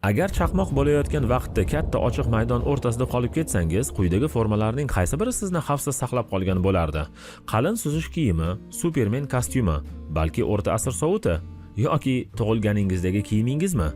Agar chaqmoq bo'layotgan vaqtda katta ochiq maydon o'rtasida qolib ketsangiz, quyidagi formalarning qaysi biri sizni xavfsiz saqlab qolgan bo'lardi? Qalin suzish kiyimi, Supermen kostyumi, balki o'rta asr sovuti yoki tug'ilganingizdagi kiyimingizmi?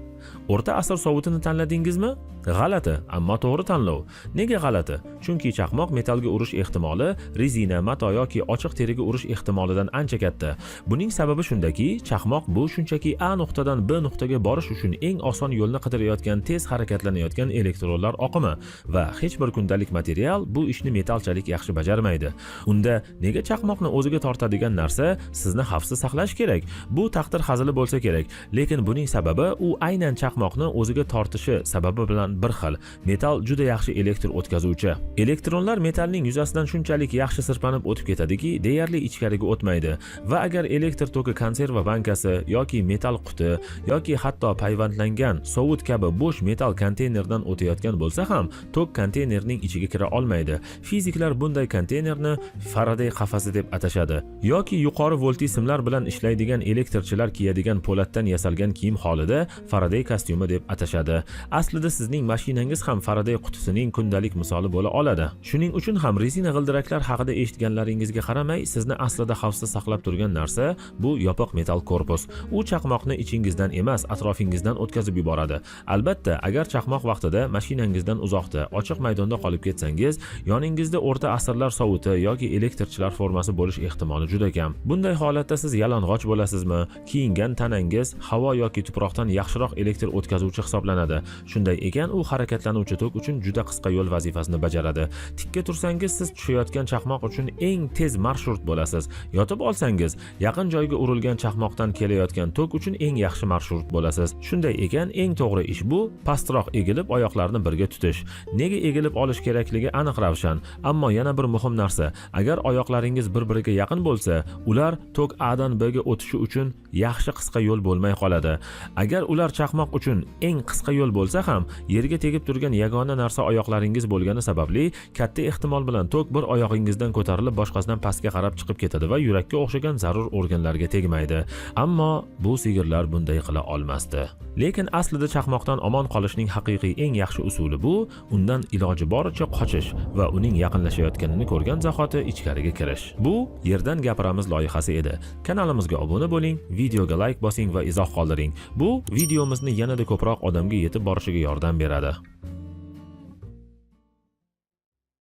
O'rta asr sovutini tanladingizmi? G'alati, ammo to'g'ri tanlov. Nega g'alati? Chunki chaqmoq metallga urish ehtimoli rezina, mato yoki ochiq teriga urish ehtimolidan ancha katta. Buning sababi shundaki, chaqmoq bu shunchaki A nuqtadan B nuqtaga borish uchun eng oson yo'lni qidirayotgan tez harakatlanayotgan elektronlar oqimi va hech bir kundalik material bu ishni metallchalik yaxshi bajarmaydi. Unda nega chaqmoqni o'ziga tortadigan narsa sizni xavfsiz saqlashi kerak? Bu taqdir hazili bo'lsa kerak, lekin buning sababi u aynan chaqmoqni o'ziga tortishi sababi bilan bir xil. Metall juda yaxshi elektr o'tkazuvchi. Elektronlar metallning yuzasidan shunchalik yaxshi sirpanib o'tib ketadiki, deyarli ichkariga o'tmaydi. Va agar elektr toki konserva bankasi yoki metall quti yoki hatto payvandlangan sovut kabi bo'sh metall konteynerdan o'tayotgan bo'lsa ham, tok konteynerning ichiga kira olmaydi. Fiziklar bunday konteynerni Faraday qafasi deb atashadi. Yoki yuqori voltli simlar bilan ishlaydigan elektrchilar kiyadigan po'latdan yasalgan kiyim holida Faraday kostyumi deb atashadi. Aslida sizning mashinangiz ham Faraday qutisining kundalik misoli bo'la oladi. Shuning uchun ham rezina g'ildiraklar haqida eshitganlaringizga qaramay, sizni aslida xavfsiz saqlab turgan narsa bu yopiq metall korpus. U chaqmoqni ichingizdan emas, atrofingizdan o'tkazib yuboradi. Albatta, agar chaqmoq vaqtida mashinangizdan uzoqda, ochiq maydonda qolib ketsangiz, yoningizda o'rta asrlar sovuti yoki elektrchilar formasi bo'lish ehtimoli juda kam. Bunday holatda siz yalang'och bo'lasizmi? Kiyingan tanangiz havo yoki tuproqdan yaxshiroq elektr o'tkazuvchi hisoblanadi. Shunday ekan, u harakatlanuvchi tok uchun juda qisqa yo'l vazifasini bajaradi. Tikka tursangiz, siz tushayotgan chaqmoq uchun eng tez marshrut bo'lasiz. Yotib olsangiz, yaqin joyga urilgan chaqmoqdan kelayotgan tok uchun eng yaxshi marshrut bo'lasiz. Shunday ekan, eng to'g'ri ish bu pastroq egilib, oyoqlarni birga tutish. Nega egilib olish kerakligi aniq ravshan, ammo yana bir muhim narsa: agar oyoqlaringiz bir-biriga yaqin bo'lsa, ular tok A dan B ga o'tishi uchun yaxshi qisqa yo'l bo'lmay qoladi. Agar ular chaqmoq uchun eng qisqa yo'l bo'lsa ham, yerga tegib turgan yagona narsa oyoqlaringiz bo'lgani sababli, katta ehtimol bilan tok bir oyog'ingizdan ko'tarilib, boshqasidan pastga qarab chiqib ketadi va yurakka o'xshagan zarur organlarga tegmaydi. Ammo bu sigirlar bunday qila olmasdi. Lekin aslida chaqmoqdan omon qolishning haqiqiy eng yaxshi usuli bu undan iloji boricha qochish va uning yaqinlashayotganini ko'rgan zahoti ichkariga kirish. Bu Yerdan gapiramiz loyihasi edi. Kanalimizga obuna bo'ling, videoga layk bosing va izoh qoldiring. Bu videomizni yanada ko'proq odamga yetib borishiga yordam beradi.